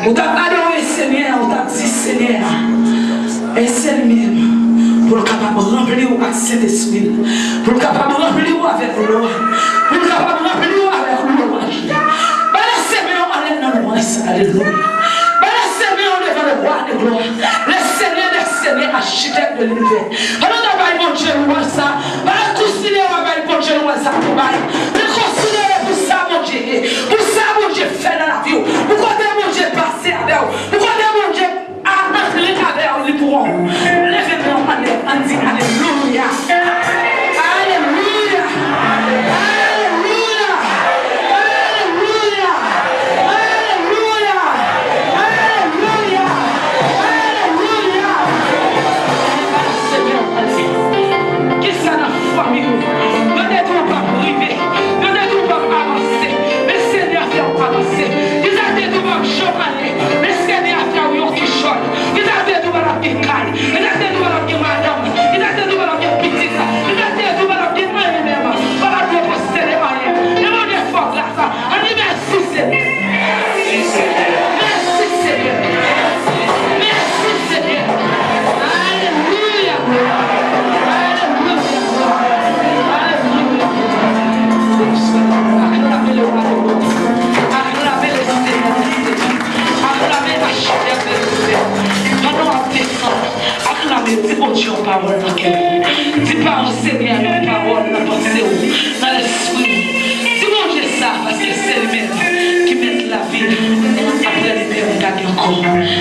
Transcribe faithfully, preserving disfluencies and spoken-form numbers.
Ou t ap adore Senyè a, ou t ap di, Senyè a, e se li menm, pou l kapab ranpli w ak Sentespri l, pou l kapab ranpli w avèk glwa, pou l kapab ranpli w avèk lwanj li. Balanse men w anlè nan lwanj sa, alelouya. Balanse men w devan le Roi de gloire, le Seigneur des seigneurs, architecte de l'univers. Pandan n ap bay Bondye lwanj sa, pa konsidere w ap bay Bondye lwanj sa pou bay, men konsidere pou sa Bondye ye, pou sa Bondye fè nan lavi w, pou kote Bondye pase avè w, pou kote Bondye a antre avè w li pou w. Leve men w anlè, ann di, alelouya. Alelouya. Alelouya. Alelouya. Alelouya. Alelouya. Alelouya. Kisa nan fanmi w? Yo te di w p ap rive. Yo te di w p ap avanse. Men Senyè a fè w avanse. Kisa te di w p ap janm ale. Men Senyè a fè w yon kichòy. Kisa te di w pa t ap gen kay. Kisa te di w pa t ap gen madanm. Kisa te di w pa t ap gen pitit. Kisa te di w pa t ap gen anyen menm. Pa t ap gen posede anyen. Men Bondye fè w gras. Ann di mèsi Senyè. Mèsi Senyè. Mèsi Senyè. Alelouya. Alelouya. Alelouya. Aklame le Roi de gloire. Aklame le Seigneur des seigneurs. Aklame Achitèk de l'univers. Pandan w ap desann, aklame, di Bondye yon pawòl nan kè w. Di pawòl Senyè a yon pawòl nan panse w, nan lespri w. Di Bondye sa, paske se li menm ki mèt lavi. Apre li menm, pa gen ankò.